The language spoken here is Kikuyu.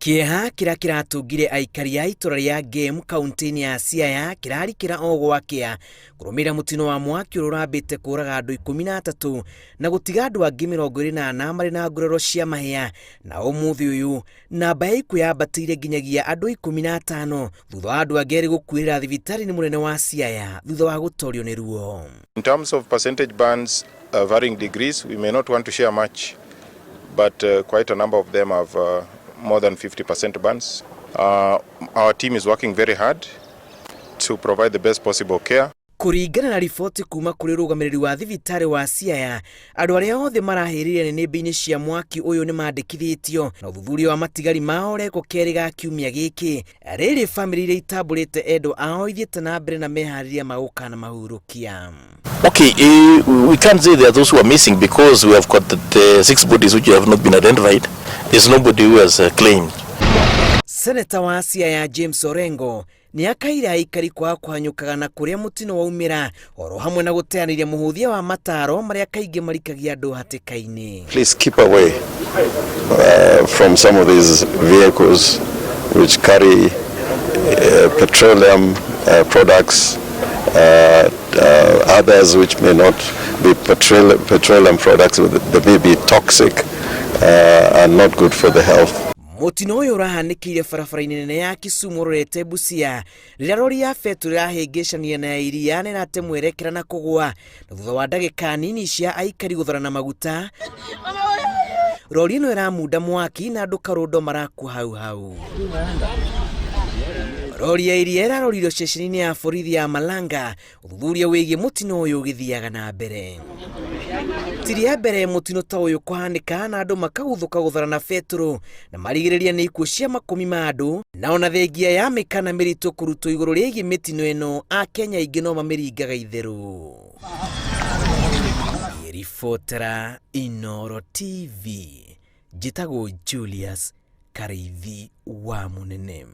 Kĩeha kĩrĩa kĩratũngire aikari a itũra rĩa Gem kaunti-inĩ ya Siaya kĩrarikĩra o gwakĩa kũrũmĩrĩra mũtino wa mwaki ũrĩa ũrambĩte kũraga andũ 13 na gũtiga andũ angĩ 24 marĩ na nguraro cia mahĩa. Na ũmũthĩ ũyũ namba ya ikuũ yambatĩire nginyagia andũ 15 thutha wa andũ angĩ erĩ gũkuĩrĩra thibitarĩ-inĩ mũnene wa Siaya thutha wa gũtorio nĩ ruo. In terms of percentage burns, varying degrees, we may not want to share much, but quite a number of them have more than 50% burns. Our team is working very hard to provide the best possible care. Kũringana na riboti kuma kũrĩ rũgamĩrĩri wa thibitarĩ wa Siaya, andũ arĩa othe marahĩrĩire nĩnĩmbĩ-inĩ cia mwaki ũyũ nĩ mandĩkithĩtio na ũthuthuria wa matigari mao ũrekwo kerĩ ga kiumia gĩkĩ. Rĩrĩ bamĩrĩ iria itambũrĩte endwa ao ithiĩte na mbere na meharĩria ma gũkanamahurũkia. Okay, we can't say there are those who are missing because we have got the six bodies which have not been identified. There's nobody who has claimed. Seneta wa Siaya James Orengo nĩ akaire aikari kwaga kũhanyũkaga na kũrĩa mũtino waumĩra oro hamwe na gũteanĩria mũhũthia wa mataro marĩa kaingĩ marikagia andũ hatĩka-inĩ. Please keep away from some of these vehicles which carry petroleum products, others which may not be petroleum products, they may be toxic and not good for the health. Mũtino ũyũ ũrahanĩkĩire barabara-inĩ nene ya Kisumu ũrorete Busia rĩrĩa rori ya betũrũ ĩrahĩngĩcania na ya iria na ĩrate mwerekera na kũgũa, na thutha wa ndagĩka nini cia aikari gũtharana maguta, rori ĩno ĩramunda mwaki na andũ karũndo marakua hau hau. Rori ya iria ĩraroririo ceceni-inĩ ya borithi ya Malanga, ũthuthuria wĩgiĩ mũtino ũyũ ũgĩthiaga na mbere. Ti rĩa mbere mũtino ta ũyũ kũhanĩka na andũ makaguthũka gũtharana betũrũ na marigĩrĩria nĩ ikuũ cia makũmi ma andũ, na ona thengia ya mĩkana mĩritũ kũrutwo igũrũ rĩgiĩ mĩtino ĩno, Akenya aingĩ no mamĩringaga itherũ. Ribotera Inooro TV, njĩtagwo Julius Karĩithi wa Mũnene.